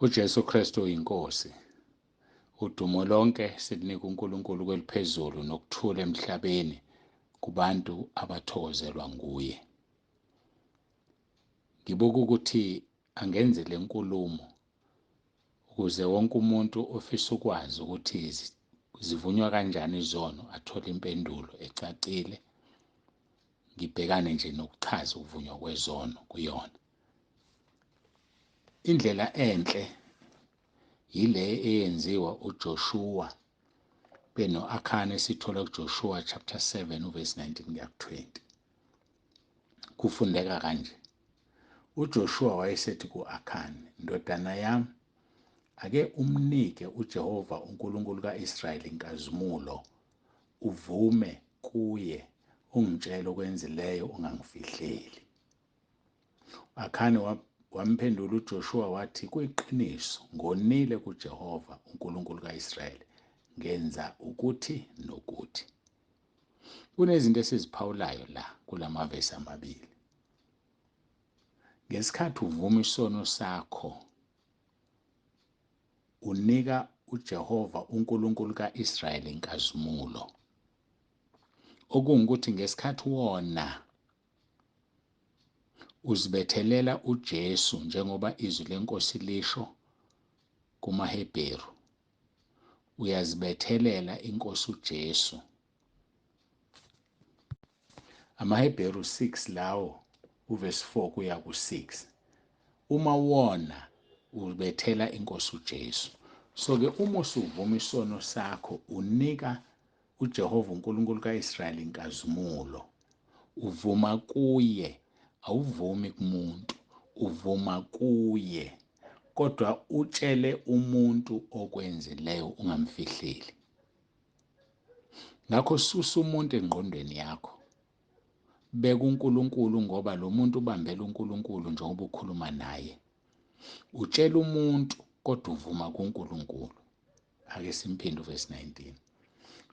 UJesu Kristu uyinkosi. Udumo lonke silinika uNkulunkulu kweliphezulu nokuthula emhlabeni kubantu abathokozelwa nguye. Ngibuka ukuthi angenze le nkulumo ukuze wonke umuntu ofisa ukwazi ukuthi zivunywa kanjani izono athole impendulo ecacile. Ngibhekane nje nokuchaza ukuvunywa kwezono kuyona. Indlela enhle yile eyenziwa uJoshua beno-Akhani, esithola kuJoshua chapter 7 uverse 19 kuya ku-20. Kufundeka kanje: uJoshua wayesethi ku-Akhani, ndodana yami, ake umnike uJehova uNkulunkulu ka-Israyeli inkazimulo, uvume kuye, ungitshele okwenzileyo, ungangifihleli. Akhani wamphendula uJoshua wathi, kuyiqiniso, ngonile kuJehova uNkulunkulu kaIsrayeli, ngenza ukuthi nokuthi. Kunezinto esiziphawulayo la kulamavesi amabili. Ngesikhathi uvuma isono sakho, unika uJehova uNkulunkulu kaIsrayeli inkazimulo. Okungukuthi ngesikhathi wona uzibethelela uJesu njengoba izwi lenkosi lisho kumaHebheru, uyazibethelela inkosi uJesu. AmaHebheru 6 lawo uverse 4 kuya ku-6. Uma wona ubethela inkosi uJesu. So ke uma usuvuma isono sakho unika uJehova uNkulunkulu kaIsrayeli inkazimulo. Uvuma kuye, awuvumi kumuntu, uvuma kuye. Kodwa utshele umuntu okwenzileyo ungamfihleli. Ngakho susa umuntu engqondweni yakho. Beka uNkulunkulu, ngoba lo muntu ubambela uNkulunkulu njengoba ukhuluma naye. Utshela umuntu kodwa uvuma kuNkulunkulu. Ake simphinde uverse 19.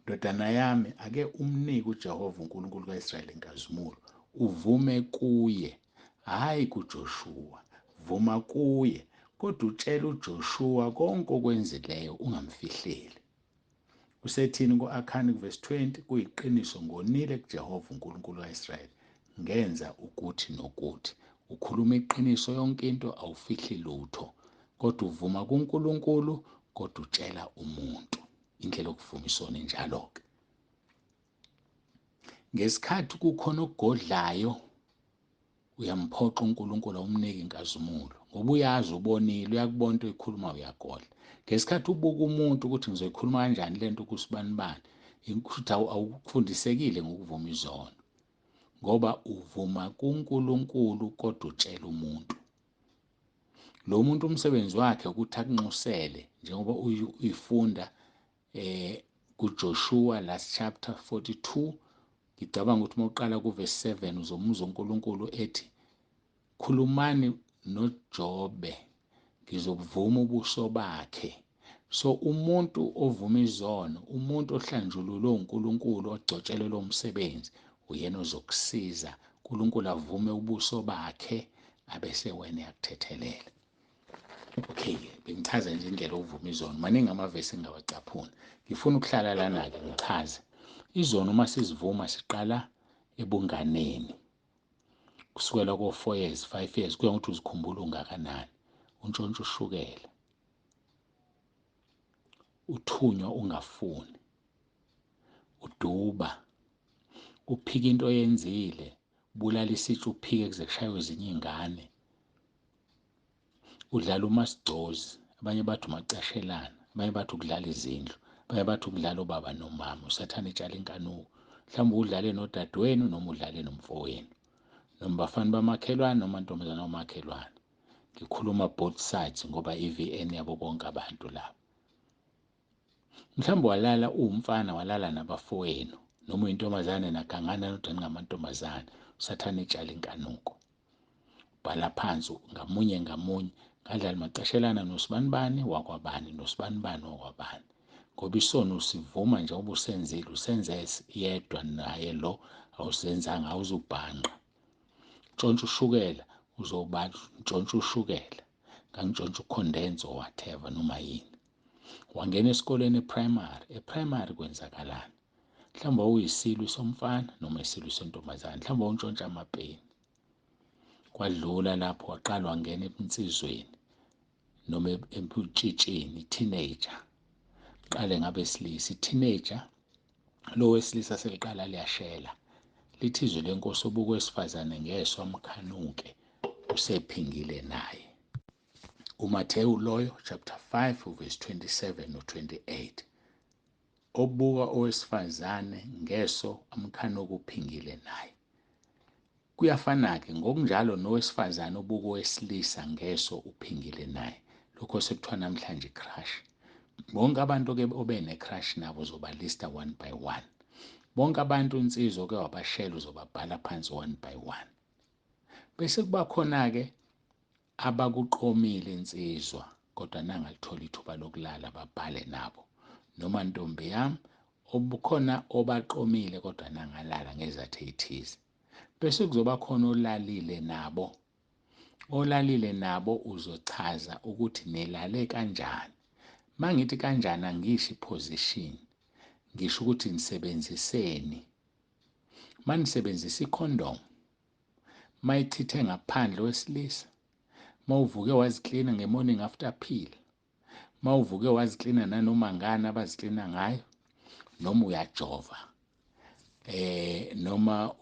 Ndodana yami, ake umnike uJehova uNkulunkulu kaIsrayeli inkazimulo, uvume kuye, hhayi kuJoshua. Vuma kuye, kodwa utshele uJoshua konke okwenzileyo, ungamfihleli. Usethini ku-Akhani kuverse 20? Kuyiqiniso, ngonile kuJehova uNkulunkulu kaIsrayeli, ngenza ukuthi nokuthi. Ukhuluma iqiniso yonke into, awufihli lutho, kodwa uvuma kuNkulunkulu, kodwa utshela umuntu. Indlela yokuvuma isono injalo-ke. Ngesikhathi kukhona okugodlayo, uyamphoxa uNkulunkulu, awumniki inkazimulo, ngoba uyazi, ubonile, uyakubona into oyikhuluma, uyagodla. Ngesikhathi ubuka umuntu ukuthi ngizoyikhuluma kanjani lento kusibanibani, ukuthi awufundisekile ngokuvuma izono, ngoba uvuma kuNkulunkulu kodwa utshela umuntu. Lo muntu umsebenzi wakhe ukuthi akunxusele, njengoba uyifunda kuJoshua last chapter 42. Ngicabanga ukuthi uma uqala kuverse 7 uzomuzwa uNkulunkulu ethi, khulumani noJobe, ngizobuvuma ubuso bakhe. So umuntu ovuma izono, umuntu ohlanjululwe uNkulunkulu, ogcotshelwe lo msebenzi, uyena ozokusiza. uNkulunkulu avume ubuso bakhe, abese wena uyakuthethelela. Okay, bengichaza nje indlela okuvuma izono. Maningi amavesi engingawacaphuna. Ngifuna ukuhlala lana-ke ngichaze. Izono uma sizivuma siqala ebunganeni. Kusukela ko-4 years, 5 years, kuya ngokuthi uzikhumbula ungakanani. Untshontsha ushukela. Uthunywa ungafuni. Uduba. Uphika into oyenzile. Bulala isitsha uphike kuze kushaywe ezinye iy'ngane. Udlala umasigcozi, abanye bathi umacashelana, abanye bathi ukudlala izindlu, abanye bathi ukudlala ubaba nomama, usathane etshala inkanuko. Mhlawumbe udlale nodadewenu noma udlale nomfowenu, noma bafana bamakhelwane noma ntombazana omakhelwane. Ngikhuluma both sides ngoba i-VN yabo bonke abantu laba. Mhlawumbe walala uwumfana, walala nabafowenu, noma uyintombazane nagangana nodwa ningamantombazane, usathane etshala inkanuko. Bhala phansi ngamunye ngamunye, ngadlala macashelana nosibanibani wakwabani nosibanibani wakwabani, ngoba isono usivuma njengoba usenzile, usenze yedwa naye lo awusenzanga, awuzubhanqa. Ntshontsha ushukela, uzoba ntshontsha ushukela. Ngangintshontsha ukhondense or whatever noma yini. Wangena esikoleni eprimary, eprimary kwenzakalani? Mhlawumbe wawuyisilwi somfana noma isilwi sentombazane, mhlawumbe wawuntshontsha amapeni. Kwadlula lapho waqala wangena ebunsizweni noma ebutshitshini, i-teenager. Qale ngabesilisa, i-teenager lo wesilisa seliqala liyashela. Lithi izwi lenkosi obuka owesifazane ngeso amkhanuke, usephingile naye. UMathewu loyo chapter 5 verse 27 no 28. Obuka owesifazane ngeso amkhanuke uphingile naye. Kuyafana-ke ngokunjalo nowesifazane obuka owesilisa ngeso uphingile naye. Lokho sekuthiwa namhlanje crush. Bonke abantu-ke obene-crush nabo uzobalista one by one. Bonke abantu insizwa oke wabashela uzobabhala phansi one by one. Bese kuba khona-ke abakuqomile insizwa kodwa nangalithola ithuba lokulala babhale nabo. Noma ntombi yami obukhona obaqomile kodwa nangalala ngezathu ey'thize. Bese kuzoba khona olalile nabo. Olalile nabo uzochaza ukuthi nilale kanjani. Mangithi kanjani angisho i-position, ngisho ukuthi nisebenziseni. Manisebenzisa i-condom, mayichithe ngaphandle owesilisa, mawuvuke waziklina nge-morning after pill, mawuvuke waziklina nanoma ngani abaziklina ngayo, noma uyajova, noma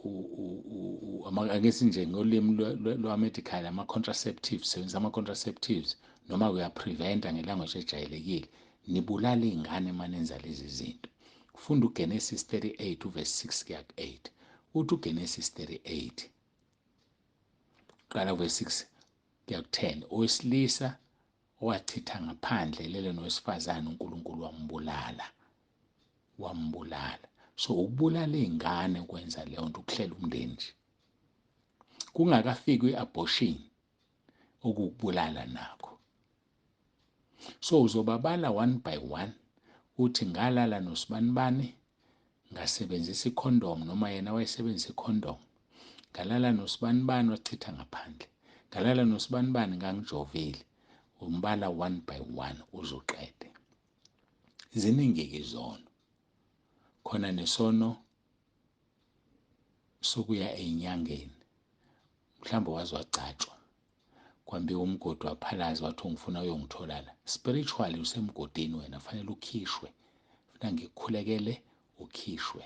ake sinje ngolimi lwa-medical ama-contraceptives, sebenzisa ama-contraceptives noma uyapreventa ngelanguage ejwayelekile. Nibulala iy'ngane uma nenza lezi zinto. Funda uGenesis 38 uverse 6 kuya ku-8. Uthi uGenesis 38 qala uverse 6 kuya ku-10, owesilisa owachitha ngaphandle lele nowesifazane uNkulunkulu wambulala, wambulala. So ukubulala iy'ngane ukwenza leyo nto, ukuhlela umndeni nje kungakafiki i-abortion okukubulala nakho. So uzobabala one by one, uthi ngalala nosibanibani, ngasebenzisa ikhondom noma yena wayesebenzisa ikhondom, ngalala nosibanibani wachitha ngaphandle, ngalala nosibanibani ngangijovile. Umbala one by one uzoqede. Ziningi-ke izono, khona nesono sokuya ey'nyangeni, mhlawumbe waze wagcatshwa kwambiwa umgodi waphalaza wathi ungifuna uyongithola la. Spiritually usemgodini wena, fanele ukhishwe, funa ngikukhulekele ukhishwe.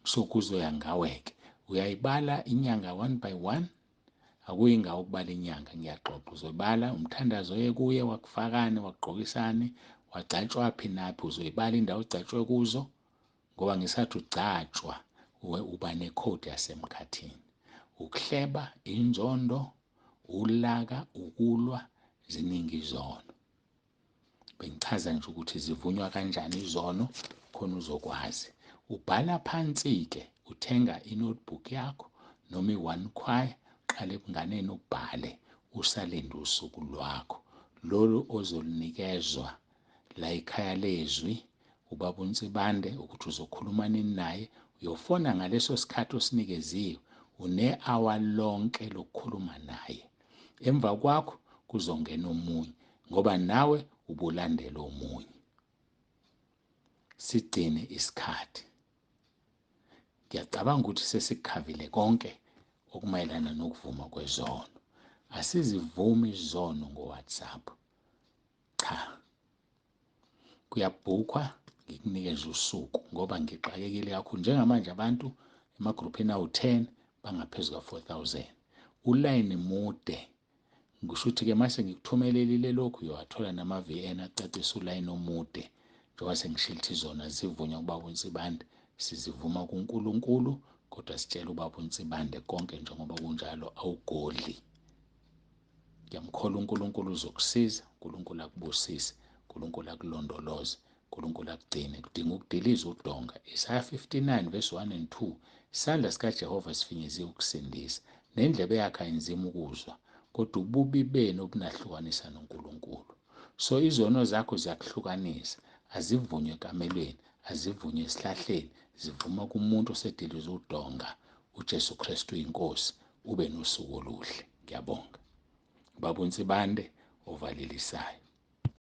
So kuzoya ngawe-ke, uyayibala inyanga one by one. Akuyingawo ukubala inyanga, ngiyaxoxa. Uzobala umthandazo oye kuye, wakufakani, wakugqokisani, wagcatshwa phi naphi, uzoyibala indawo ogcatshwe kuzo, ngoba ngesikhathi ugcatshwa uba nekhodi yasemkhathini. Ukuhleba, inzondo, ulaka, ukulwa, ziningi izono. Bengichaza nje ukuthi zivunywa kanjani izono khona uzokwazi. Ubhala phansi-ke, uthenga i-notebook yakho noma i-one choir, uqale ebunganeni ubhale usalinde usuku lwakho lolu ozolunikezwa la ekhaya lezwi ubaba uNsibande ukuthi uzokhuluma nini naye. Uyofona ngaleso sikhathi osinikeziwe, une-hour lonke lokukhuluma naye. Emva kwakho kuzongena omunye ngoba nawe ubulandela omunye. Sigcine isikhathi. Ngiyacabanga ukuthi sesikukhavile konke okumayelana nokuvuma kwezono. Asizivumi izono ngo-WhatsApp. Cha. Kuyabhukhwa, ngikunikeze usuku ngoba ngixakekile kakhulu. Njengamanje abantu emagruphini awu-10 bangaphezu ka-4000. Ulayini mude. Ngisho ukuthi-ke mase ngikuthumelelile lokhu uyowathola nama-VN acacisa ulayini omude. Njengoba sengishilo ukuthi izona zivunywa kubaba uNsibande, sizivuma kuNkulunkulu kodwa sitshela ubaba uNsibande konke njengoba kunjalo, awugodli. Ngiyamkholwa uNkulunkulu uzokusiza, uNkulunkulu akubusise, uNkulunkulu akulondoloze, uNkulunkulu akugcine. Kudinga ukudiliza udonga. Isaya 59 verse 1 and 2, isandla sikaJehova sifinyeziwe ukusindisa, nendlebe yakhe ayinzima ukuzwa, kodwa ububi benu obunahlukanisa noNkulunkulu. So izono zakho ziyakuhlukanisa, azivunywe ekamelweni, azivunywe esihlahleni, zivuma kumuntu osedilize udonga, uJesu Kristu inkosi. Ube nosuku oluhle. Ngiyabonga. Ubaba uNsibande ovalelisayo.